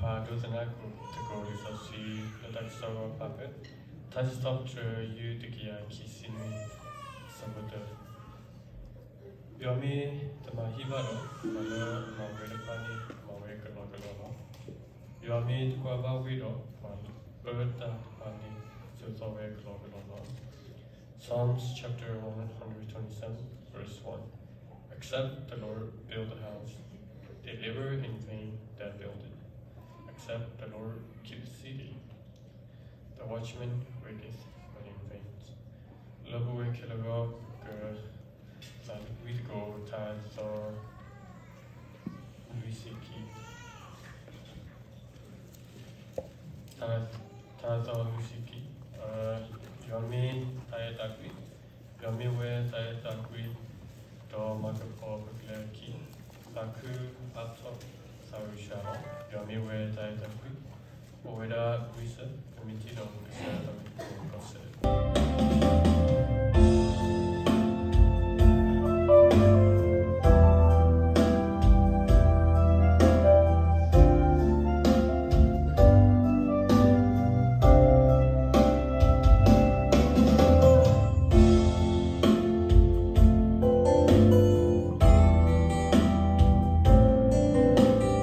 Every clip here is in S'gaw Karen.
ပဒိးသန့ၤသကိးလံာ်စီဆှံ လၢတၢ်ကစီၣ်ပာ်ဖျါဖဲ ထါစံးထီၣ်ပတြၢၤ ယုၢ်တကယၤခံဆံနွံ အဆၢဖိတၢ ယွၤမ့ၢ်တမၤဟ့ၣ်ဘၣ်ဒီး ပှၤလၢအမၤဝဲတဖၣ်န့ၣ် မၤဝဲကလီကလီလီၤ. ယွၤမ့ၢ်တကွၢ်ဘၣ်ဝ့ၢ်ဒီး ပှၤလၢအအၢတၢ်တဖၣ်န့ၣ် စိာ်သီဝဲကလီကလီလီၤ. Psalms chapter one hundred twenty-seven, verse one. Except the Lord build the house, they labor in vain that build it. Except the Lord keep the city, the watchman waketh but in vain. လၢပဝဲခဲလၢာ်အဂီၢ် ကသးဝံၣ်သကိး ထါသီ လွံၢ်ဆံခံ ထါ ထါသီလွံၢ်ဆံခံ, ယွၤမ့ၢ်တၢ်အဲၣ်တၢ်ကွံ, ယွၤမ့ၢ်ဝဲတၢ်အဲၣ်တၢ်ကွံ, ဒီးမၤကပီၤပကလဲၤအခံ, သးခုအါထီၣ်သးဝံၣ်စှၤလီၤ. ယွၤမ့ၢ်ဝဲတၢ်အဲၣ်တၢ်ကွံ, အိၣ်ဝဲဒၣ်ဝံစၢၤ ပမ့ၢ်ထံၣ်ဒီးကစၢ်ယွၤ တၢ်ဃူတၢ်ဖိးလၢပဟံၣ်အပူၤ မၤဃုာ်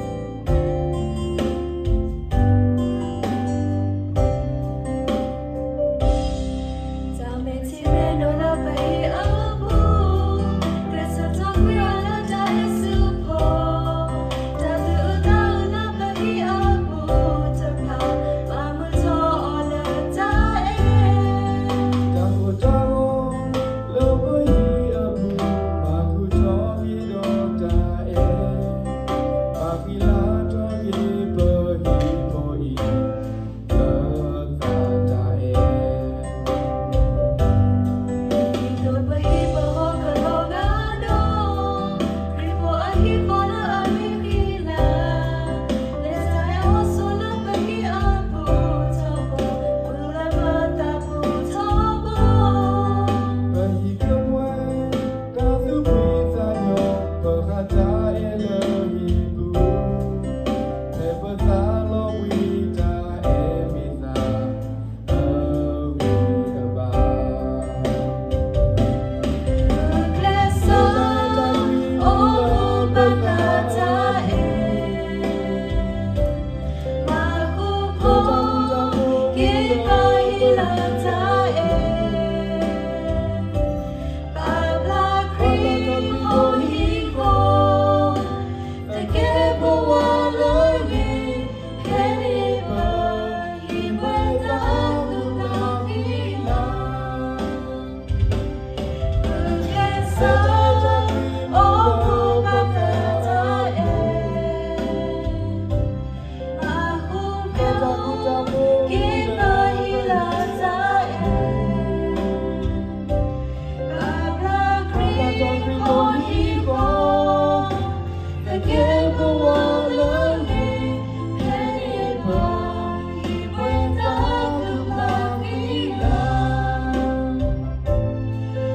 ထီၣ်က့ၤဒီးတၢ်အဲၣ်, မၤဃံလၤထီၣ်က့ၤပဟံၣ်ဖိအံၤ လၢသးတၢ်အဲၣ် ဒ်သိးပဟံၣ်ပဃီကလီၤဂာ်ဒီး ခရံာ်ဖိအဟံၣ်ဃီလၢအဂ့ၤဃံလၤ, လဲၤတၢ်အဲၣ်ဟီၣ်ဆိးလၢပဟံၣ်အပူၤထီဘိ, ပူၤလၢပသးပူၤထီဘိ, ပဟံၣ်ကပှဲၤ တၢ်သူၣ်ဖှံသးညီ, ပဃၣ်တၢ်အဲၣ်လၢဟံၣ်ပူၤ, ဖဲပသးလီၤဝံၤတၢ်အဲၣ်မ့ၢ်သး အဂံၢ်အဘါ ကျဲးစၢးအိၣ်ဘၣ်သးတၢ်အဲၣ်, မၤဃူဖိက့ၤပဟံၣ်လၢတၢ်အဲၣ်, ပာ်ဖျါခရံာ်ဖိဟံၣ်ဃီ, သကဲးပဝးလၢအဂ့ၤ,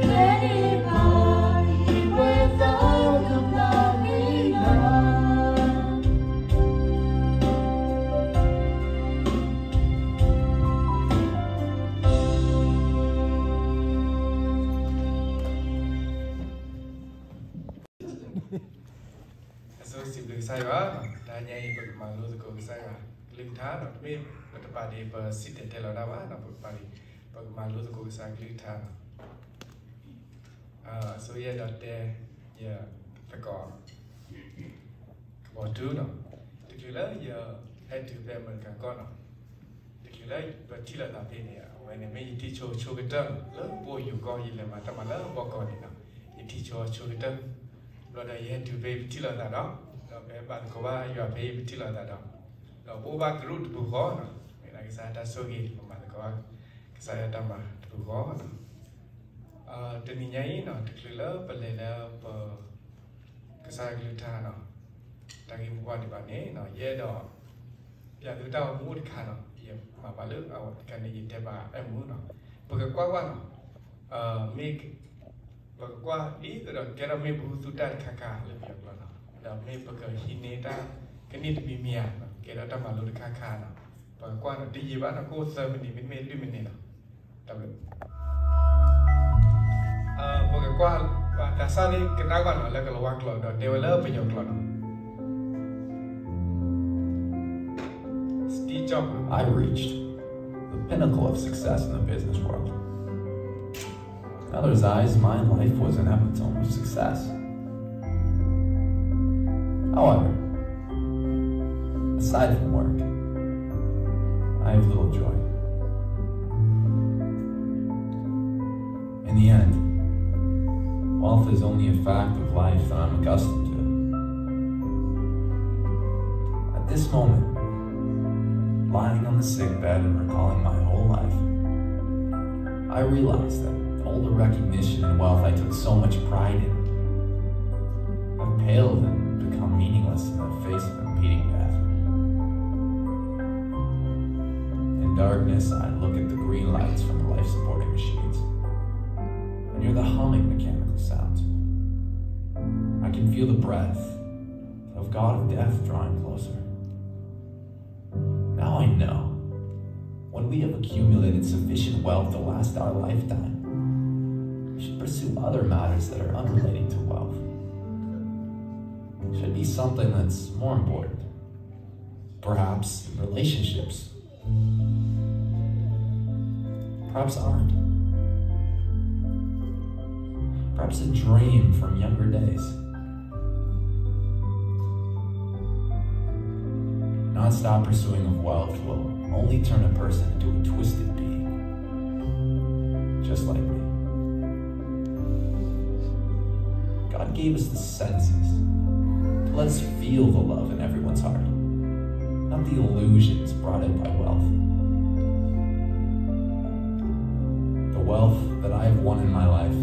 ဖဲန့ၣ်ပဟံၣ်ပှဲၤသးအကလုၢ်ကလၢ်ဃံလၤ အဆိစံးဘျုးကစၢ်ယွၤ, တနံၤအံၤ ပကမၤလိသကိးကစၢ်ယွၤကလုၢ်ကထါ, မ့ၢ်ပတပာ်ဒံးပစံၣ်တဲၤတဲလီၤတၢ်ဘၣ်, ပကပာ်ဒံး ပကမၤလိသကိးကစၢ်ကလုၢ်ကထါ အဆိယအဲၣ်ဒိးတဲ ယသကိး ကဘီတူနီၤ, တချုးလၢယဟဲတုၤဖဲအမဲရကၤကီၢ်နီၤ, တချုးလၢပထံၣ်လိာ်သးဖဲန့ၣ် အဝဲန့ၣ်မ့ၢ်ယထံၣ်ဆိဆိကတၢၢ်လီၤ, လၢပအိၣ်ယိၤကီၢ် ယလဲၤမၤတၢ်မၤလၢဘီကီၢ်န့ၣ်နီၤ, ယထံၣ်ဆိဆိကတၢၢ်, ဘျီဒီးယဟဲတုၤဖဲပထံၣ်လိာ်သးဒီး, ဒီးဖဲဘၣ်သကိးဘၣ်ယွၤဖဲအံၤပထံၣ်လိာ်သးဒီး, ဒီးပအိၣ်ဘၣ်ကရူၢ်တပူၤဃီနီၤ, မ့ၢ်ဒၣ်ကစၢ်ယွၤတၢ်ဆိၣ်ဂ့ၤ ပမၤသကိး ကစၢ်ယွၤတၢ်မၤတပူၤဃီနီၤ တနံၤညါအံၤနီၤ တချုးလၢပလဲၤလၢပ ကစၢ်ယွၤကလုၢ်ကထါနီၤ, တၢ်ဂ့ၢ်မိၢ်ပှၢ်ဒံးဘၣ်န့ၣ်နီၤ, ယအဲၣ်ဒိး ပျးသုတၢ်အိၣ်မူတခါနီၤ, ယမၤဘၣ်လၢအဝဲတခါန့ၣ် ယတဲဘၣ်အဲၣ်မူနီၤ, ပကကွၢ်ကွၢ်နီၤ, မ့ၢ် ပကကွၢ်ဒ်သိးဒီးကဲထီၣ်မ့ၢ်ပဟူသူၣ်တၢ်တခါခါလၢပယီၤကျိာ်နီၤ, ဒီးမ့ၢ်ပကဟံးန့ၢ်တၢ်ကန့ၢ်တမံၤမံၤဧါ ကဲဒီးတၢ်မၤလိတခါခါနီၤ, ပကကွၢ်နီၤ တယံာ်ဘၣ်နီၤ ကအိၣ်သၢမံးနံး မ့တမ့ၢ်လွံၢ်မံးနံးနီၤ. တၢ်ဘျုး. ပကကွၢ် သးစၢ်လၢကနၣ်ကွၢ်နီၤ လၢကလၤဝါကျိာ်ဒီးတဲဝဲလၢပယီၤကျိာ်နီၤ. Steve Jobs, I reached the pinnacle of success in the business world. In others' eyes, my life was an epitome of success. However, aside from work, I have little joy. In the end, wealth is only a fact of life that I'm accustomed to. At this moment, lying on the sick bed and recalling my whole life, I realize that all the recognition and wealth I took so much pride in have paled and become meaningless in the face of impending death. In darkness, I look at the green lights from the life-supporting machines and hear the humming mechanical sounds. I can feel the breath of God of death drawing closer. Now I know, when we have accumulated sufficient wealth to last our lifetime, we should pursue other matters that are unrelated to wealth. It should be something that's more important. Perhaps relationships. Perhaps art. Perhaps a dream from younger days. Non-stop pursuing of wealth will only turn a person into a twisted being, just like me. God gave us the senses to let us feel the love in everyone's heart, not the illusions brought out by wealth. The wealth that I have won in my life,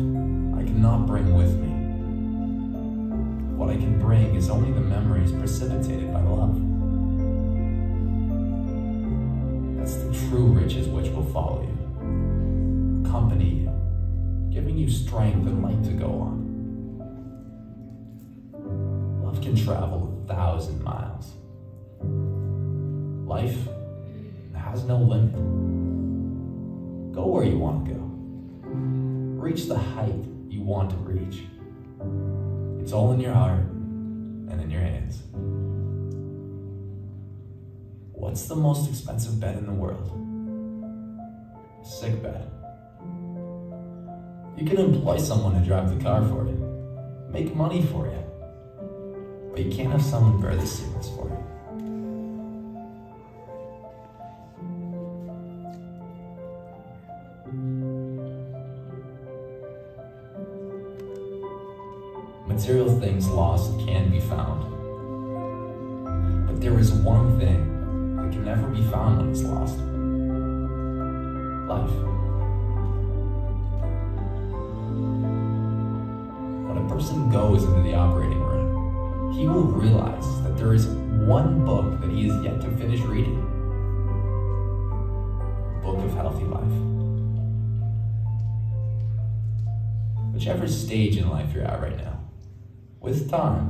I cannot bring with me. What I can bring is only the memories precipitated by love. That's the true riches which will follow you, accompany you, giving you strength and light to go on. Love can travel a thousand miles. Life has no limit. Go where you want to go. Reach the height you want to reach. It's all in your heart and in your hands. What's the most expensive bed in the world? A sick bed. You can employ someone to drive the car for you, make money for you, but you can't have someone bear the sickness for you. Material things lost can be found, but there is one thing that can never be found when it's lost. Life. When a person goes into the operating room, he will realize that there is one book that he has yet to finish reading. Book of healthy life. Whichever stage in life you're at right now, with time,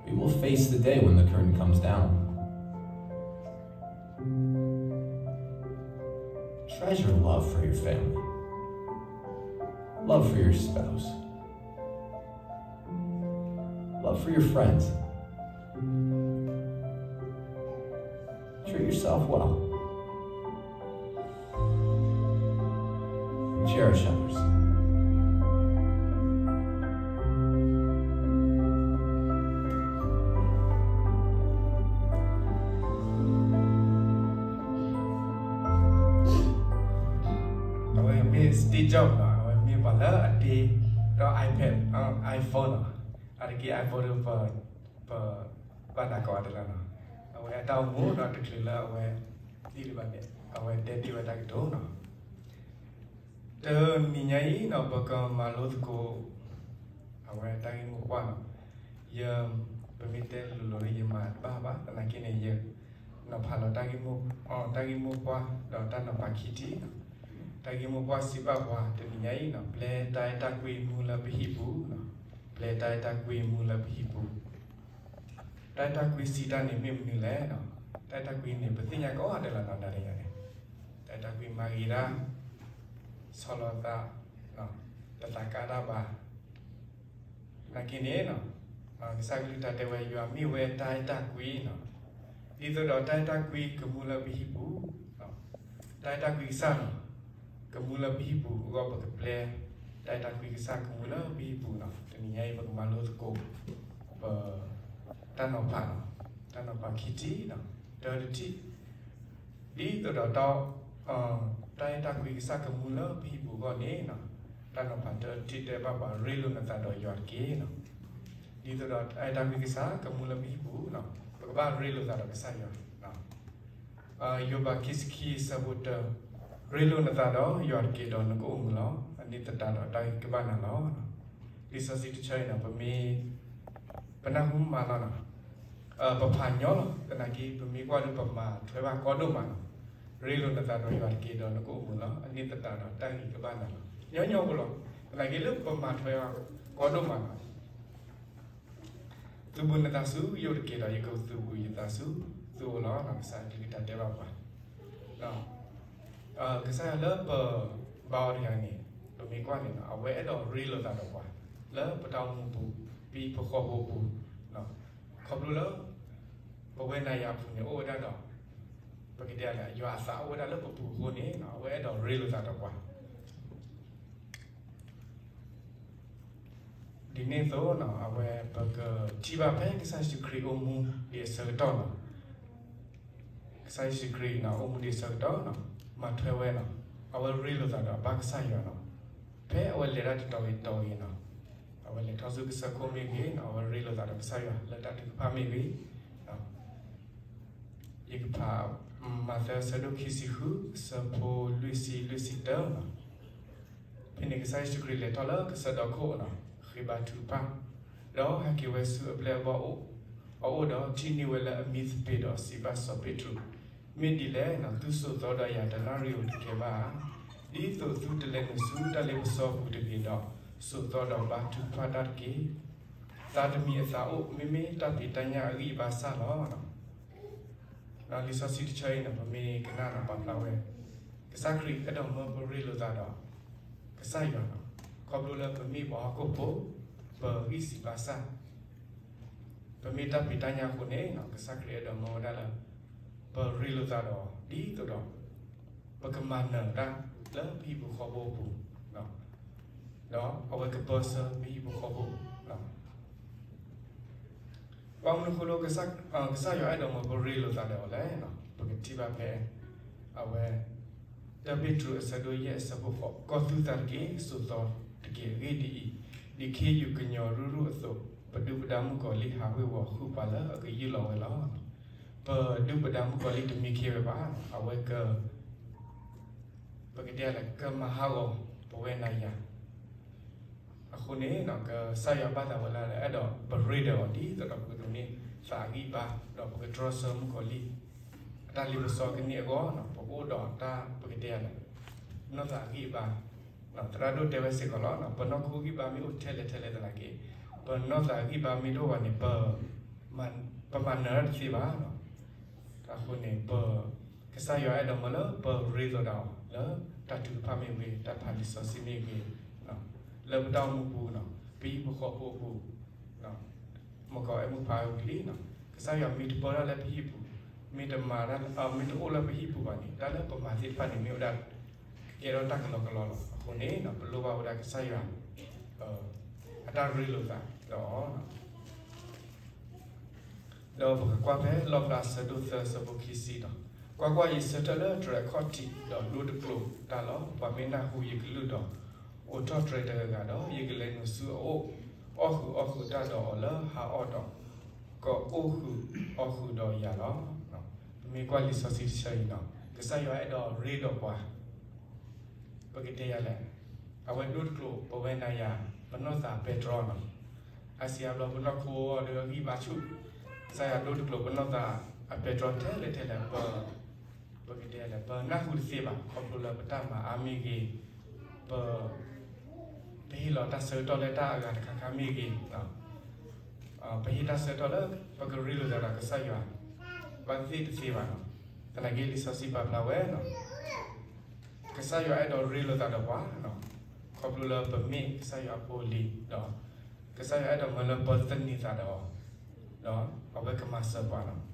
we will face the day when the curtain comes down. Treasure love for your family, love for your spouse, love for your friends. Treat yourself well. And cherish others. အဝဲမ့ၢ် Steve Jobs နီၤ, အဝဲမ့ၢ်ပှၤလၢအတ့ဒီး iPad, iPhone နီၤ. အါတက့ၢ် iPhone ဒီး ပဘၣ်နးကိးအီၤတလၢနီၤ. အဝဲအတၢ်အိၣ်မူဒီးတချုးလၢအဝဲသံဒံးဘၣ်န့ၣ် အဝဲတဲတ့ၢ်ဝဲတၢ်ကတိၤနီၤ. တနံၤညါအံၤနီၤ ပကမၤလိသကိး အဝဲတၢ်ဂ့ၢ်မိၢ်ပှၢ်နီၤ. ယ ပမ့ၢ်တဲလိၤလိၤန့ၣ် ယမၤတဘၣ်ဘၣ်, သနာ်က့န့ၣ် ယနီၤဖးလီၤတၢ်ဂ့ၢ်မိၢ်, တၢ်ဂ့ၢ်မိၢ်ပှၢ် ဒီးတၢ်နီၤဖးခံထံၣ်နီၤ. တၢ်ဂ့ၢ်မိၢ်ပှၢ်စံးဘၣ်ပှၤတနံၤညါအံၤနီၤ, ပျဲတၢ်အဲၣ်တၢ်ကွံမူလၢပဟံၣ်ပူၤနီၤ, ပျဲတၢ်အဲၣ်တၢ်ကွံမူလၢပဟံၣ်ပူၤ. တၢ်အဲၣ်တၢ်ကွံစံးတၢ်န့ၣ်မ့ၢ်မနုၤလဲၣ်. တၢ်အဲၣ်တၢ်ကွံန့ၣ် ပသ့ၣ်ညါကိးဂၤဒဲးလီၤ နၤဒီးယၤန့ၣ်, တၢ်အဲၣ်တၢ်ကွံမၤဂ့ၤတၢ်, ဆီလီၤသး, တသးကါတၢ်ဘၣ်. နာ်က့န့ၣ် ကစၢ်ကလုၢ်တၢ်တဲဝဲ ယွၤမ့ၢ်ဝဲတၢ်အဲၣ်တၢ်ကွံနီၤ. ဒ်သိးဒီးတၢ်အဲၣ်တၢ်ကွံကမူလၢပဟံၣ်ပူၤ, တၢ်အဲၣ်တၢ်ကွံကစၢ်နီၤ, ကမူလၢပဟံၣ်ပူၤအဂီၢ် ပကပျဲ တၢ်အဲၣ်တၢ်ကွံကစၢ်ကမူလၢပဟံၣ်ပူၤနီၤ. တနံၤညါအံၤ ပကမၤလိသကိး ပ တၢ်နီၤဖးနီၤ, တၢ်နီၤဖးခံထံၣ်နီၤ, တၢတထံၣ် ဒ်သိးဒီး တၢ်အဲၣ်တၢ်ကွံကစၢ်ကမူလၢပဟံၣ်ပူၤအဂီၢ်န့ၣ်နီၤ, တၢ်နီၤဖးတၢတထံၣ်တဲဘၣ်ပှၤ ရ့လိာ်နသးဒီးယွၤတက့ၢ်နီၤ. ဒ်သိးဒီးတၢ်အဲၣ်တၢ်ကွံကစၢ်ကမူလၢပဟံၣ်ပူၤနီၤ, ပကဘၣ်ရ့လိာ်သးဒီးကစၢ်ယွၤ. ယိၤဘးခံဆံခံအဆၢဖိတၢ, ရ့လိာ်နသးဒီးယွၤတက့ၢ် ဒီးနကအိၣ်မုာ်လီၤ. အန့ၣ်သတးဒီးတၢ်ဂ့ၤကဘၣ်နၤလီၤ. လံာ်စီဆှံတဆၢအံၤနီၤ ပမ့ၢ် ပနၢ်ဟူမးလီၤနီၤ, ပဖးညီလီၤ. သနာ်က့ ပမ့ၢ်ကွၢ်ဒီး ပမၤထွဲဘၣ်ကီဒိၣ်မးနီၤ, ရ့လိာ်နသးဒီးယွၤတက့ၢ် ဒီးနကအိၣ်မုာ်လီၤ. အန့ၣ်သတးဒီးတၢ်ဂ့ၤကဘၣ်နၤလီၤ. ညီညီဖိလီၤ. သနာ်က့လၢပမၤထွဲဘၣ်ကီဒိၣ်မးနီၤ သုးဘူးနသးဆူယအိၣ်တက့ၢ် ဒီးယကသုးဘူးယသးဆူသုအိၣ်လီၤ. ကစၢ်ကလုၢ်ကထါတဲဘၣ်ပှၤ ကစၢ်ယွၤလၢပဘါအီၤတဂၤန့ၣ် ပမ့ၢ်ကွၢ်န့ၣ် အဝဲအဲၣ်ဒိးရ့လိာ်သးဒီးပှၤ လၢပတၢ်အိၣ်မူပူၤ ပဟံၣ်ဖိဃီဖိပူၤ, ခီဖျိလၢ ပဝဲနၤယၤအပူၤန့ၣ် အိၣ်ဝဲဒၣ်ဒီး ပကတဲလဲၣ် ယွၤအသးအိၣ်ဝဲဒၣ်လၢပပူၤအဃိန့ၣ် အဝဲအဲၣ်ဒိးရ့လိာ်သးဒီးပှၤ ဒ်န့ၣ်အသိး အဝဲပကထံၣ်ဘၣ်ဖဲကစၢ်ယ့ၣ်ၡူးခရံာ်အိၣ်မူဒံးအဆၢကတီၢ်လီၤ. ကစၢ်ယ့ၣ်ၡူးခရံာ် အိၣ်မူဒံးအဆၢကတီၢ် မၤထွဲဝဲနီၤ, အဝဲရ့လိာ်သးဒီးအဘၣ်ကစၢ်ယွၤနီၤ. ဖဲအဝဲလဲၤတၢ်တတီၤဂ့ၤတတီၤဂ့ၤနီၤ, အဝဲလဲၤထီၣ်ဆူကစၢၢ်ခိၣ်မ့ၢ်ဂ့ၤနီၤ, အဝဲရ့လိာ်သးဒီးကစၢ်ယွၤလၢတၢ်ထုကဖၣ်မ့ၢ်ဂ့ၤ ယကဖး မးသဲအဆၢဒိၣ်ခံဆံဃု အဆၢဖိလွံၢ်ဆံလွံၢ်ဆံတၢနီၤ. ဖဲန့ၣ်ကစၢ်ယ့ၣ်ၡူးခရံာ်လဲၤထီၣ်လၢကစၢၢ်ဒီခိၣ်နီၤ, ဃ့ဘါထုကဖၣ်, ဒီးဟဲက့ၤဝဲဆူအပျဲၢ်အဘီၣ်အအိၣ်, အအိၣ်ဒီးထံၣ်န့ၢ်ဝဲလၢအမံသပ့ၤဒီးစံးဘၣ်စီၤပ့းတရူး, မ့ၢ်ဒ်လဲၣ်နီၤ, သုစိာ်သီဒီးယၤတနၣ်ရံၣ်ဧိၤတကဲဘၣ်ဧါ. ဒ်သိးသုတလဲၤနုာ်ဆူတၢ်လ့ပစီပူၤတဂ့ၤဒီး, စိာ်သီဒီးဘါထုကဖၣ်တၢ်တက့ၢ်. သးတမံၤအသးအိၣ် မ့မ့ၢ်တၢ်ဖံးတၢ်ညၣ်အဂံၢ်အဘါစၢ်လီၤ. လံာ်စီဆှံတဆၢအံၤန့ၣ် ပမ့ၢ်ကနၣ်ဒီးပာ်ဖျါဝဲ, ကစၢ်ခရံာ်အဲၣ်ဒိးမၢပရ့လိာ်သးဒီး ကစၢ်ယွၤနီၤ, ခီဖျိလၢပမ့ၢ်ပှၤဟီၣ်ခိၣ်ဖိ, ပဂံၢ်စၢ်ဘါစၢ်, ပမ့ၢ်တၢ်ဖံးတၢ်ညၣ်အဃိန့ၣ် ကစၢ်ခရံာ်အဲၣ်ဒိးမၢဝဲဒၣ်လၢ ပရ့လိာ်သးဒီး ဒ်သိးဒီး ပကမၤနၢၤတၢ်လၢပဟံၣ်ဖိဃီဖိအပူၤ, ဒီးအဝဲကပၢဆှၢပဟံၣ်ဖိဃီဖိ ဘၣ်မနုၤအဃိလၢ ကစၢ်ယွၤအဲၣ်ဒိးမၢပရ့လိာ်သးဒီးအီၤလဲၣ်, ပကထံၣ်ဘၣ်ဖဲ အဝဲ တၢ်ပ့းတရူးအဆၢဒိၣ်ယဲၢ်အဆၢဖိဃိး, ကီၢ်သူၣ်သးတက့ၢ်, စိာ်သီတက့ၢ်. အဂ့ၢ်ဒ်အံၤ, ဒ်ခ့ယုၢ်ကညီၤရုၢ်ရုၢ်အသိး, ပဒုၣ်ပဒါမုၣ်ကီၤလံၢ်ဟးဝ့ၤဝီၤဃုာ်ပှၤလၢအကယူၢ်လီၤဝဲလီၤ. ပဒုၣ်ပဒါမုၣ်ကီၤလံၢ်တမံခ့ဝဲဘၣ်, အဝဲက ပကတဲလဲၣ် ကမၤဟးဂီၤပဝဲနၤယၤ အဃိန့ၣ် ကစၢ်ယွၤဘၣ်သးဝဲလၢ အဲၣ်ဒိးပရ့ဒီးအီၤ ဒ်သိးဒီးပကဒိးန့ၢ်သးအဂံၢ်အဘါ, ဒီးပကတြီဆၢမုၣ်ကီၤလံၢ် အတၢ်လ့ပစီကန့ၢ်အဂီၢ်, ပကအိၣ်ဒီးတၢ်ပကတဲလဲၣ် ပနီၢ်သးအဂံၢ်အဘါ, သရၣ်ဒိၣ်တဲဝဲစ့ၢ်ကီးလီၤ, ပနီၢ်ခိဂံၢ်ဘါမ့ၢ်အိၣ်ထဲလဲၣ်ထဲလဲၣ်သနာ်က့, ပနီၢ်သးအဂံၢ်အဘါမ့ၢ်တအိၣ်ဘၣ်န့ၣ် ပမၤနၢၤတသ့ဘၣ်. အဃိန့ၣ် ပ ကစၢ်ယွၤအဲၣ်ဒိးမၢလၢပရ့လိာ်သးအီၤ လၢတၢ်ထုကဖၣ်မ့ၢ်ဂ့ၤ, တၢ်ဖးလံာ်စီဆှံမ့ၢ်ဂ့ၤ, လၢပတၢ်အိၣ်မူပူၤ, ပဟံၣ်ဖိဃီဖိအပူၤ, မ့ၢ်ကီးအဲၣ်မုၣ်ဖးဝံၤလံ, ကစၢ်ယွၤမ့ၢ်တပၢတၢ်လၢပဟံၣ်ပူၤ, မ့ၢ်တမၤတၢ်, မ့ၢ်တအိၣ်လၢပဟံၣ်ပူၤဘၣ်န့ၣ် တၢ်လၢပမၤသ့ၣ်တဖၣ်န့ၣ် မ့ၢ်ဝဲဒၣ် ကကဲထီၣ်တၢ်ကလီကလီလီၤ. အဃိန့ၣ် ပလိၣ်ဘၣ်ဝဲဒၣ်ကစၢ်ယွၤ အတၢ်ရ့လိာ်သးဒီး ဒီးပကကွၢ်ဖဲလီၣ်ဖျါအဆၢဒိၣ်သၢအဆၢဖိခံဆံဒီး, ကွၢ်ကွၢ်, ယဆၢထၢၣ်လၢတြဲၤအခီၣ်ထံးဒီးဒိတကျိာ်တၢ်လီၤ. ပှၤမ့ၢ်နၢ်ဟူယကလုၢ်ဒီး အိးထီၣ်တြဲၤတဂၤဂၤဒီး ယကလဲၤနုာ်ဆူအအိၣ်, အီၣ်ဃုာ်အီၣ်ဃုာ်တၢ်ဒီးအီၤလၢဟါအီၣ်ဒီး ကအိၣ်ဃုာ်အီၣ်ဃုာ်ဒီးယၤလီၤ. ပမ့ၢ်ကွၢ်လံာ်စီဆှံတဆၢအံၤနီၤ, ကစၢ်ယွၤအဲၣ်ဒိးရ့ဒီးပှၤ ပကတဲယၤလဲၣ်, အဝဲဒိတကျိာ် ပဝဲနၤယၤ ပနီၢ်သးပဲတြီနီၤ. အါစုအါဘျီပနီၢ်ခိအီၤဒီးအဂံၢ်ဘါဆူၣ်, ကစၢ်ယွၤဒိတကျိာ်ပနီၢ်သးအပဲတြီထဲလဲၣ်ထဲလဲၣ်, ပ ပကတဲလဲၣ် ပနၢ်ဟူတသ့ဘၣ်, ခီဖျိလၢပတၢ်မၤအါမ့ၢ်ဂ့ၤ, ပ ပဟ့ၣ်လီၤတၢ်ဆၢကတီၢ်လၢတၢ်အဂၤတခါခါမ့ၢ်ဂ့ၤ, ပဟ့ၣ်တၢ်ဆၢကတီၢ်လၢ ပကရ့လိာ်သးဒီးကစၢ်ယွၤ ဘၣ်သ့ၣ်သ့ၣ်တသ့ဘၣ်နီၤ. သနာ်က့လံာ်စီဆှံပာ်ဖျါဝဲနီၤ, ကစၢ်ယွၤအဲၣ်ဒိးရ့လိာ်သးဒီးပှၤနီၤ, ခီဖျိလၢပမ့ၢ်ကစၢ်ယွၤအဖိအလံၤဒီး ကစၢ်ယွၤအဲၣ်ဒိးမၢလၢပသန့ၤသးဒီးအီၤ, ဒီးအဝဲကမၤစၢၤပှၤနီၤ.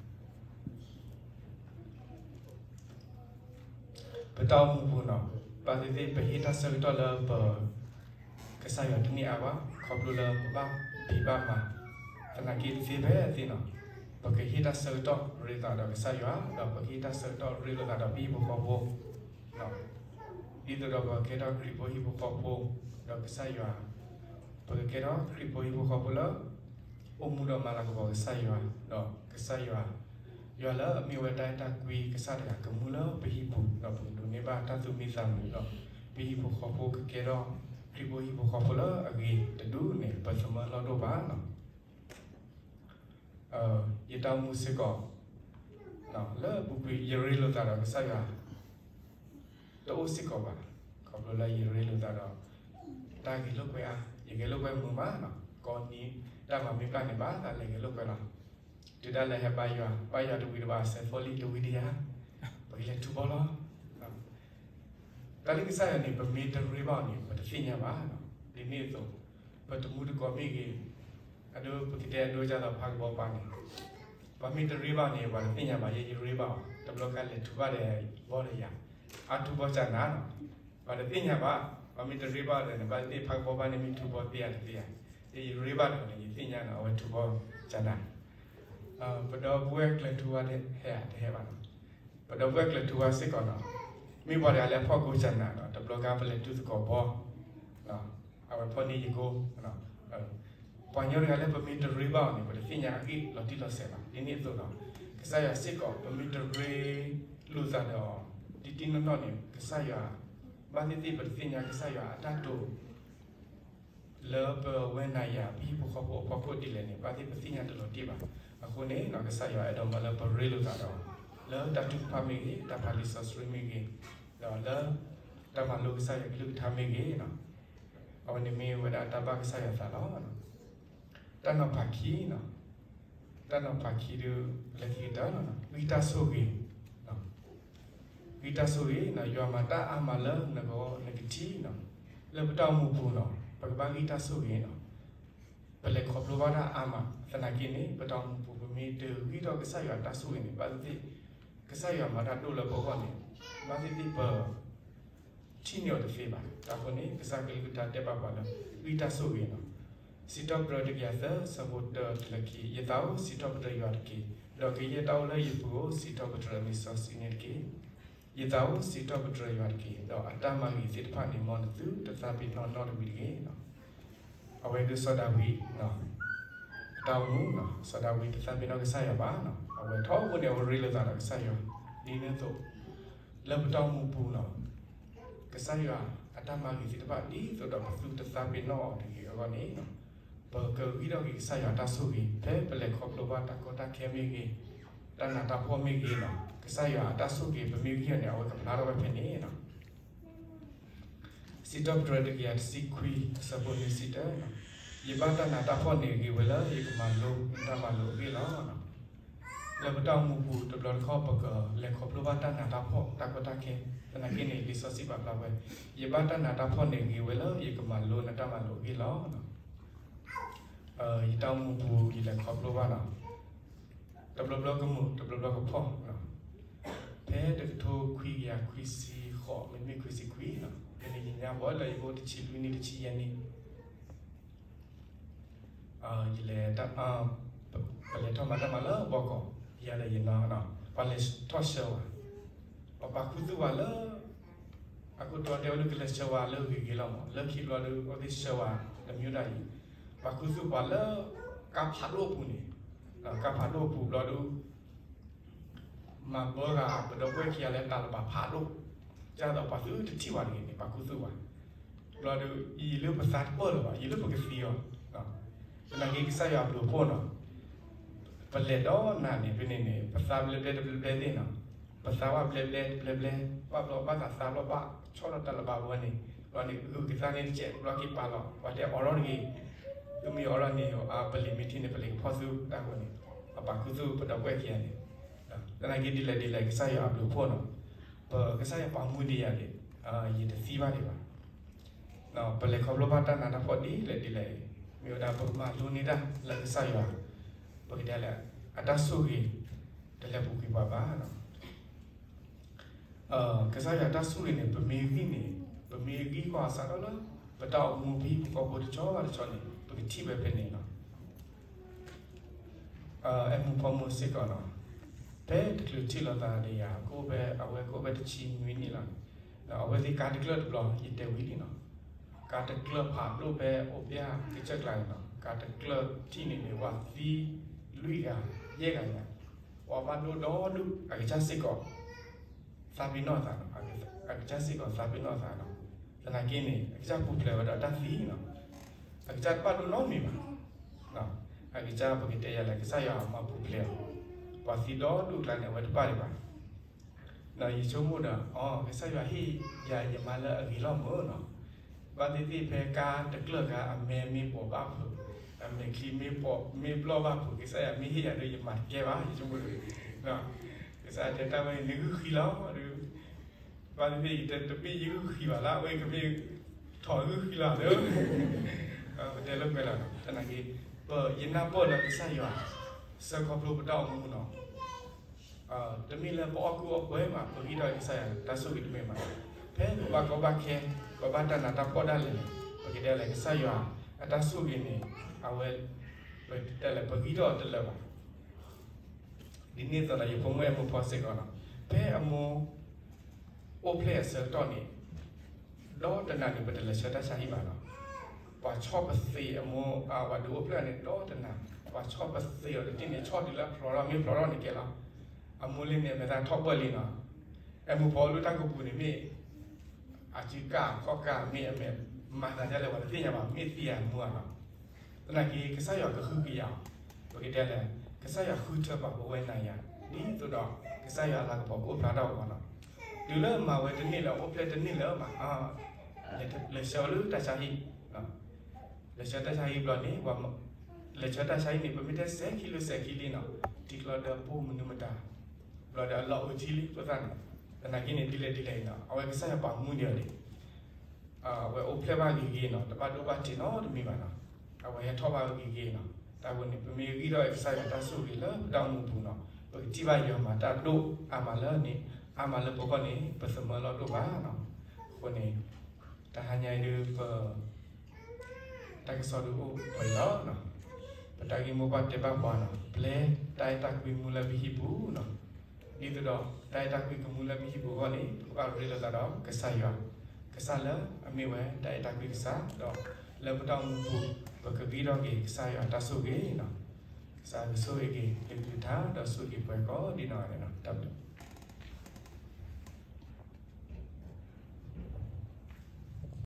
ပတၢ်အိၣ်မူပူၤနီၤ, ဘၣ်သ့ၣ်သ့ၣ်ပဟ့ၣ်တၢ်ဆၢကတီၢ်လၢပ ကစၢ်ယွၤတန့ၢ်အါဘၣ်, ခီဖျိလၢပဘၣ်ဖံးဘၣ်မၤ, သနာ်က့တသ့ဖဲအသ့နီၤ, ပကဟ့ၣ်တၢ်ဆၢကတီၢ်ရ့သးဒီးကစၢ်ယွၤ, ဒီးပကဟ့ၣ်တၢ်ဆၢကတီၢ်ရ့လိာ်သးဒီးပဟံၣ်ဖိဃီဖိ, ဒ်သိးဒီးပကကဲထီၣ်ခရံာ်ဖိဟံၣ်ဖိဃီဖိ, ဒီးကစၢ်ယွၤ, ပကကဲထီၣ်ခရံာ်ဖိဟံၣ်ဖိဃီဖိလၢ အိၣ်မူဒီးမၤလၤကပီၤကစၢ်ယွၤ, ဒီးကစၢ်ယွၤ, ယွၤလၢအမ့ၢ်ဝဲတၢ်အဲၣ်တၢ်ကွံကစၢ်တဂၤကမူလၢပဟံၣ်ပူၤ, ဒီးပကဒိးန့ၢ်ဘၣ်တၢ်သူၣ်မံသးမုာ်ဒီး ပဟံၣ်ဖိဃီဖိကကဲထီၣ်ခရံာ်ဖိဟံၣ်ဖိဃီဖိလၢအဂ့ၤတဒူၣ်န့ၣ် ပသမၢလီၢ်ဒိၣ်ဘၣ်နီၤ. ယတၢ်အိၣ်မူစ့ၢ်ကီး လၢအပူၤကွံာ်ယရ့လိာ်သးဒီးကစၢ်ယွၤ တအိၣ်စ့ၢ်ကီးဘၣ်, ခီဖျိလၢယရ့လိာ်သးဒီး တၢ်ဂဲၤလိာ်ကွဲအါ, ယဂဲၤလိာ်ကွဲမုာ်မးနီၤ, ကိးနံၤတၢ်မၤမ့ၢ်ပျၢ်န့ၣ် ဘၣ်သးလဲၤဂဲၤလိာ်ကွဲလီၤ. တုၤဒၣ်လဲာ်ဟဲဘါယွၤ, ဘါယွၤတဝံၤတဘၣ် စဲးဖိလံ တဝံၤတယၤ, ပကလဲၤထူဘီလီၤ. တၢ်လၢကစၢ်ယွၤန့ၣ် ပမ့ၢ်တရ့ဘၣ်အီၤန့ၣ် ပတသ့ၣ်ညါဘၣ်. ဒ်န့ၣ်အသိး ပတမူတကိးမ့ၢ်ဂ့ၤ, အဒိပကတဲအဒိဒ်သိးဖးကဘီပၤန့ၣ်, ပှၤမ့ၢ်တရ့ဘၣ်အီၤန့ၣ် ပှၤတသ့ၣ်ညါဘၣ်, ယဲယရ့ဘါအီၤ, တဘျီခါလဲၤထူဘၣ်ဒီးဘီဒီးယၤ, အါထူဘီကနၤနီၤ, ပှၤတသ့ၣ်ညါဘၣ်. ပှၤမ့ၢ်တရ့ဘၣ်အီၤဒီးန့ၣ် ဘၣ်သ့ၣ်သ့ၣ်ဖးကဘီပၤန့ၣ် မ့ၢ်ထူဘီသ့ဧါတသ့ဧါ, ယဲယရ့ဘၣ်ဒီးန့ၣ် ယသ့ၣ်ညါနီၤ အဝဲထူဘီကနၤ. ပဒီပုၢ်ဝဲၢ်ကျၢၤထူဝါဟဲဧါ, တဟဲဘၣ်နီၤ. ပဒီပုၢ်ဝဲၢ်ကျၢၤထူဝါစ့ၢ်ကီးနီၤ, မ့ၢ်ပှၤတဂၤလၢအဖီၣ်ကိစနၤနီၤ, တဘျီခါပလဲၤတူၢ်သကိးဘီ, အဝဲဖီၣ်န့ၢ်ယကိ, ပှၤကညီတဂၤလၢပမ့ၢ်တရ့ဘၣ်အီၤန့ၣ် ပတသ့ၣ်ညါအဂ့ၢ်လီၤတံၢ်လီၤဆဲးဘၣ်. ဒ်န့ၣ်အသိးနီၤ, ကစၢ်ယွၤစ့ၢ်ကီး ပမ့ၢ်တရ့လိာ်သးဒီး တံၢ်တံၢ်နီၢ်နီၢ်န့ၣ် ကစၢ်ယွၤ, ဘၣ်သ့ၣ်သ့ၣ်ပတသ့ၣ်ညါကစၢ်ယွၤအတၢ်တိာ် လၢပဝဲနၤယၤ ပဟံၣ်ဖိဃီဖိအဖီခိၣ်ဒ်လဲၣ်န့ၣ် ဘၣ်သ့ၣ်ပသ့ၣ်ညါတလီၤတံၢ်ဘၣ်. အဃိန့ၣ် ကစၢ်ယွၤအဲၣ်ဒိးမၢလၢပရ့လိာ်သးဒီး လၢတၢ်ထုကဖၣ်မ့ၢ်ဂ့ၤ, တၢ်ဖးလံာ်စီဆှံမ့ၢ်ဂ့ၤ, ဒီးလၢတၢ်မၤလိကစၢ်ယွၤကလုၢ်ကထါမ့ၢ်ဂ့ၤ, အဝဲန့ၣ်မ့ၢ်ဝဲဒၣ်တၢ်ဘၣ်ကစၢ်ယွၤသးလီၤ. တၢ်နီၤဖးခံ, တၢ်နီၤဖးခံဒုး လၢခံကတၢၢ်, ဂံၢ်တၢ်ဆိၣ်ဂ့ၤ ဂံၢ်တၢ်ဆိၣ်ဂ့ၤ, ယွၤမၤတၢ်အါမးလၢနဂီၢ်နကထံၣ်, လၢပတၢ်အိၣ်မူပူၤနီၤ ပကဘၣ်ဂံၢ်တၢ်ဆိၣ်ဂ့ၤနီၤ. ပလဲၤခီဖျိဘၣ်တၢ်အါမး သနာ်က့န့ၣ် ပတၢ်အိၣ်မူပူၤ ပမ့ၢ်တဂံၢ်ထီၣ်ကစၢ်ယွၤတၢ်ဆိၣ်ဂ့ၤန့ၣ် ဘၣ်သ့ၣ်သ့ၣ် ကစၢ်ယွၤမၤတၢ်ဒိၣ်လၢပဂီၢ်န့ၣ် ဘၣ်သ့ၣ်သ့ၣ်ပ ထံၣ်န့ၢ်အီၤတသ့ဘၣ်. အဃိန့ၣ် ကစၢ်ကလုၢ်ကထါတဲဘၣ်ပှၤလၢ ဂံၢ်တၢ်ဆိၣ်ဂ့ၤနီၤ. စံးထီၣ်ပတြၢၤတကယၤသၢ ဆၢဖိတၢတုၤလၢခံ, ယသးဧၢ, စံးထီၣ်ပတြၢၤယွၤတက့ၢ်, ဒီးကယဲၢ်တၢ်အိၣ်လၢယပူၤဧၢ, စံးထီၣ်ပတြၢၤလံာ်စီဆှံန့ၣ်တက့ၢ်. ယသးဧၢ, စံးထီၣ်ပတြၢၤယွၤတက့ၢ်, ဒီးအတၢ်မၤဂ့ၤသ့ၣ်တဖၣ်န့ၣ် မ်နသုတသးပ့ၤနီၣ်နီတဝံၤတဂ့ၤ. အဝဲဒုးစီၤဒၤဝံး အတၢ်အိၣ်မူ, စီၤဒၤဝံးတသးပ့ၤနီၣ်ကစၢ်ယွၤဘၣ်, အဝဲထီဘိန့ၣ် အဝဲရ့လိာ်သးဒီးကစၢ်ယွၤ, ဒ်န့ၣ်အသိး လၢပတၢ်အိၣ်မူပူၤနီၤ ကစၢ်ယွၤအတၢ်မၤဂ့ၤသ့ၣ်တဖၣ် ဒ်သိးဒီးပသုတသးပ့ၤနီၣ်အီၤတဂ့ၤအဂီၢ်န့ၣ်, ပကဂံၢ်ထီၣ်က့ၤကစၢ်ယွၤအတၢ်ဆိၣ်ဂ့ၤ ဖဲပလဲၤခီဖျိဘၣ်တၢ်ကီတၢ်ခဲမ့ၢ်ဂ့ၤ, တၢ်နးတၢ်ဖှီၣ်မ့ၢ်ဂ့ၤနီၤ, ကစၢ်ယွၤအတၢ်ဆိၣ်ဂ့ၤ ပမ့ၢ်ဂံၢ်အီၤန့ၣ် အဝဲကဖျါထီၣ်ဝဲဖဲန့ၣ်နီၤ. စံးထီၣ်ပတြၢၤတကယၤတဆံခွံ အဆၢဖိနွံဆံတၢ, ယဘၣ်တၢ်နးတၢ်ဖှီၣ်န့ၣ်ဂ့ၤဝဲလၢ ယကမၤလိနတၢ်မၤလိအဂ့ၢ်လီၤ. လၢပတၢ်အိၣ်မူပူၤတဘျီတခီၣ် ပကလဲၤခီဖျိဘၣ်တၢ်နးတၢ်ဖှီၣ်တၢ်ကီတၢ်ခဲ, သနာ်က့န့ၣ် လံာ်စီဆှံပာ်ဖျါဝဲ, ယဘၣ်တၢ်နးတၢ်ဖှီၣ်န့ၣ်ဂ့ၤဝဲလၢ ယကမၤလိနတၢ်မၤလိအဂ့ၢ်လီၤ. ယတၢ်အိၣ်မူပူၤ ယလဲၤခီဖျိဘၣ်နီၤ တဘျီဘျီကမုာ် တဘျီဘျီကဖှီၣ်, ဖဲတကထိခွံကယၤခွံဆံဃိး မ့တမ့ၢ်ခွံဆံခွံနီၤ, ဖဲန့ၣ်ယညါဘၣ်လၢယအိၣ်တဆံလွံၢ်နံၣ် တဆံယဲၢ်နံၣ်, ယလဲၤ, ပလဲၤထီၣ်မၤတၢ်မၤလၢဘီကီး, ယၤဒီးယနီၤ, ပှၤလဲၤထီၣ်ဆှၢဝဲ, ပှၤပာ်ခူသူၣ်ဝဲလၢ အခိၣ်တီတဲဝဲလၢကလဲၤဆှၢဝဲလၢဂ့ၤဂ့ၤလီၤမး, လၢခံဘျီဒီး အဝဲသ့ၣ်ဆှၢဝဲတမံၤဒၣ်အံၤ, ပာ်ခူသူၣ်ပှၤလၢ ကါဖးဒိၣ်အပူၤန့ၣ်, ကါဖးဒိၣ်အပူၤဘျီဒီး မၤဘၢဂၤပဒီပုၢ်ဝဲၢ်ခံဂၤလၢတၢ်လၢဘၣ်ဖးဒိၣ်, ဒ်သိးပှၤသုတထံၣ်ဝဲတဂ့ၤန့ၣ် ပာ်ခူသူၣ်ဝဲ, ဘျီဒီး ယံာ်လၢပသးတပၢၢ်လၢၤဘၣ်, ယံာ်လၢပကသံအီၤ, သနာ်က့ကစၢ်ယွၤအဘျုးအဖှိၣ်နီၤ ပလဲၤဒီးနၤန့ၣ် ဖဲန့ၣ်န့ၣ် ပသးဘျဲဘျဲတဘျဲဘျဲသ့ၣ်နီၤ, ပသးဘၣ်ဘျဲဘျဲတဘျဲဘျဲ, ဘၣ်ဘျီဘၣ်သးသးဘျီဘၣ်ဆီၣ်လီၤတၢ်လၢဘၣ်ဝဲန့ၣ်, ဘျီန့ၣ်ဂုာ်ကသါန့ၣ်တစဲး ဘျီက့ၤပာ်လီၤ, ပှၤတဲအီၤထီၣ်တဂ့ၤ, မ့ၢ်အီထီၣ်န့ၣ် အပလံၤမ့ၢ်ထံၣ်န့ၣ် ပလံၤကဖီၣ်သူတၢ်ဃိန့ၣ်, အပာ်ခူသူၣ်ပဒီပုၢ်ဝဲၢ်ခံဂၤန့ၣ်, သနာ်က့ဒ်လဲၣ်ဒ်လဲၣ် ကစၢ်ယွၤအဘျုးအဖှိၣ်နီၤ, ပကစၢ်ယွၤပာ်မူဒံးယၤန့ၣ်, ယတသံဘၣ်ဒံးဘၣ်. ပလဲၤခီဖျိဘၣ်တၢ်နးတၢ်ဖှီၣ်ဒ်လဲၣ်ဒ်လဲၣ်အံၤ, မ့ၢ်ဝဲဒၣ်ပကမၤလိန့ၢ်တၢ်လၢကစၢ်ယွၤ, ပကတဲလဲၣ်, အတၢ်ဆိၣ်ဂ့ၤ တလဲၤပူၤကွံာ်ပှၤဘၣ်. ကစၢ်ယွၤတၢ်ဆိၣ်ဂ့ၤန့ၣ် ပမ့ၢ်ဂံၢ်န့ၣ်, ပမ့ၢ်ဂံၢ်ကွၢ်စးထီၣ်လၢ ပတၢ်အိၣ်မူပဟံၣ်ပူၤဃီဖိတဆီဘၣ်တဆီန့ၣ် ပကထံၣ်ဝဲဖဲန့ၣ်လီၤ. အဲၣ်မူဖီမူစ့ၢ်ကီးလီၤ. ဖဲတချုးထံၣ်လိာ်သးဒီးယၤ ကအိၣ်ဖဲ အဝဲကအိၣ်ဖဲတဆံနွံနံၣ်လီၤ. အဝဲသ့ၣ်ကါတကျၢၢ်တဘျီ ယတဲဝံၤလံနီၤ. ကါတကျၢၢ်ဖးဒိၣ်ဖဲအိၣ်ဖျဲၣ်ကစၢၢ်ကျါန့ၣ်လီၤ. ကါတကျၢၢ်ထံၣ်န့ၣ်န့ၣ် ပှၤသံလွံၢ်ဂၤယဲၢ်ဂၤညါ, ပှၤဘၣ်ဒိဒီဒူၣ် အကစၢ်စ့ၢ်ကီး သးပ့ၤနီၣ်သးနီၤ, အကစၢ်စ့ၢ်ကီးသးပ့ၤနီၣ်သးနီၤ. သနာ်က့န့ၣ် အကစၢ်ပူၤဖျဲးဝဲဒီးတၢ်သံနီၤ, အကစၢ်တဘၣ်ဒိနီတမံၤဘၣ်. အကစၢ်ပကတဲယၤလဲၣ် ကစၢ်ယွၤမၤပူၤဖျဲးအီၤ, ပှၤသံဒီဒူၣ်အကျါန့ၣ် အဝဲတဘၣ်ဒံးဘၣ်. ယဆိကမိၣ်ဒီး အ ကစၢ်ယွၤဟ့ၣ်ယၤယမါလၢအဂ့ၤလီၤမၢ်နီၤ. ဘၣ်သ့ၣ်သ့ၣ်ဖဲကါတကျၢၢ်ခါ အမဲမ့ၢ်ပိာ်ဘၣ်ဖုး, အမဲာ်ချံမ့ၢ်ပိာ်မ့ၢ်ဘျီၣ်ဘၣ်ဖုး ကစၢ်ယွၤမ့ၢ်ဟ့ၣ်ယၤဒီး ယမၤတကဲဘၣ် ယဆိကမိၣ်. ကစၢ်ယွၤတဲတၢ်ဝဲန့ၣ် နဂုာ်ဃံလီၤဒီး, ဘၣ်သ့ၣ်သ့ၣ်ယတဲတမ့ၢ်ယဂုာ်ဃံဘၣ်လၢ အဝဲကမ့ၢ်ထီၣ်ဂုာ်ဃံလီၤလၢ ပတဲလိာ်ကွဲလီၤ. သနာ်က့ ယနၢ်ပၢၢ်လၢကစၢ်ယွၤ ဆှၢခီဖျိပတၢ်အိၣ်မူနီၤ. တမ့ၢ်လၢပအီၣ်ကုၢ်အီၣ်ပှဲၤမး ပဂံၢ်ထီၣ်ကစၢ်ယွၤတၢ်ဆိၣ်ဂ့ၤတမ့ၢ်ဘၣ်. ဖဲပဘၣ်ကီဘၣ်ခဲ ပဘၣ်တၢ်နးတၢ်ဖှီၣ်ဒၣ်လဲာ်န့ၣ် ပကတဲလဲၣ် ကစၢ်ယွၤအတၢ်ဆိၣ်ဂ့ၤန့ၣ် အဝဲ ပတဲလဲၣ် ပဂံၢ်ထီၣ်တလၢာ်ဘၣ်. ဒ်န့ၣ်အသိးဒီး ယဖိမုၣ်အဲၣ်မူဖီစ့ၢ်ကီးနီၤ, ဖဲအမိၢ်အိၣ်ဖျဲၣ်အဆၢကတီၢ်န့ၣ် ဒီတနၤန့ၣ် ပတလဲၤဆှၢတၢ်ဆါဟံၣ်ဘၣ်နီၤ. ပှၤဆီၣ်ပသံးအမိၢ် ပှၤဒုးအိၣ်ဖျဲၣ်န့ၣ် ဒီတနၤ ပှၤဆီၣ်ပသံးအီၤတထံၣ်န့ၣ် ဆီၣ်တုၤလၢဖျိးထီၣ် မ့ၢ်ဖျိးထီၣ်န့ၣ်ကဲလီၤ. အမိၢ်လၢန့ၣ် အမဲာ်သးထီၣ်ပၢၢ်လံနီၤ. အဲၣ်မူဖီအိၣ်လၢတၢ်ကပူၤန့ၣ်မ့ၢ် အစုကၢ်ခီၣ်ကၢ်မ့ၢ်အမဲာ်မၤသးဒ်လဲၣ် ပှၤတသ့ၣ်ညါဘၣ် မ့ၢ်သံအမိၢ်ဧါနီၤ. သနာ်က့ ကစၢ်ယွၤကဟုကယာ်အီၤ, ပကတဲလဲၣ် ကစၢ်ယွၤဃုထၢပှၤပဝဲနၤယၤ ဒ်သိးဒီး ကစၢ်ယွၤအလၤကပီၤကအိၣ်ဖျါထီၣ်အဂီၢ်နီၤ. တုၤလၢမၤဝဲတန့ၢ်လၢၤ အိၣ်ဖျဲၣ်တန့ၢ်လၢၤဘၣ် လဲၤဆှၢလၢတၢ်ဆါဟံၣ်, လဲၤဆှၢတၢ်ဆါဟံၣ်ဘျီန့ၣ် လဲၤဆှၢတၢ်ဆါဟံၣ်န့ၣ် ပမ့ၢ်တဲစဲးခံလၢစဲးခံလံနီၤ ထံချီဒၢပူၤမနုၤမတၤ ဘျီဒီးအလီၢ်အိၣ်ထံလံ ဖိသၣ်န့ၣ်. သနာ်က့န့ၣ် ဒ်လဲၣ်ဒ်လဲၣ်နီၤ အဝဲကစၢ်ယွၤပာ်မူဒံးအီၤန့ၣ် အဝဲအိၣ်ဖျဲၣ်ဘၣ်ဂ့ၤဂ့ၤနီၤ တဘၣ်ဒိဘၣ်ထံးနီတမံၤဘၣ်နီၤ. အဝဲဟဲထီၣ်ဘၣ်ဂ့ၤဂ့ၤနီၤ. တၢ်ဝဲန့ၣ် ပမ့ၢ်ဂံၢ်ထီၣ်ကစၢ်ယွၤတၢ်ဆိၣ်ဂ့ၤလၢပတၢ်အိၣ်မူပူၤနီၤ ပကထံၣ်ဘၣ်ယွၤမၤတၢ်ဒိၣ်အါမးလၢန့ၣ် အါမးလၢပဂီၢ်န့ၣ် ပသမၢလီၤဒိၣ်ဘၣ်နီၤ. အဃိန့ၣ် တဟါညါအံၤဒုးပ တၢ်ကစီၣ်ဒုးအိၣ်ပှဲၤလီၤနီၤ. ပတၢ်ဂ့ၢ်မိၢ်ပှၢ်တဲဘၣ်ပှၤနီၤ ပျဲတၢ်အဲၣ်တၢ်ကွံမူလၢပဟံၣ်ပူၤနီၤ. ဒ်သိးဒီး တၢ်အဲၣ်တၢ်ကွံကမူလၢပဟံၣ်ပူၤအဂီၢ်န့ၣ် ပကဘၣ်ရ့လိာ်သးဒီးကစၢ်ယွၤ, ကစၢ်လၢအမ့ၢ်ဝဲတၢ်အဲၣ်တၢ်ကွံကစၢ် ဒီးလၢပတၢ်အိၣ်မူပူၤ ပကဂံၢ်ထီၣ်က့ၤကစၢ်ယွၤတၢ်ဆိၣ်ဂ့ၤနီၤ. ကစၢ်ကဆိၣ်ဂ့ၤက့ၤ ကလုၢ်ကထါ ဒီးဆိၣ်ဂ့ၤပှၤကိးဒံးနီၢ်ဂၤဒဲးနီၤ. တၢ်ဘျုး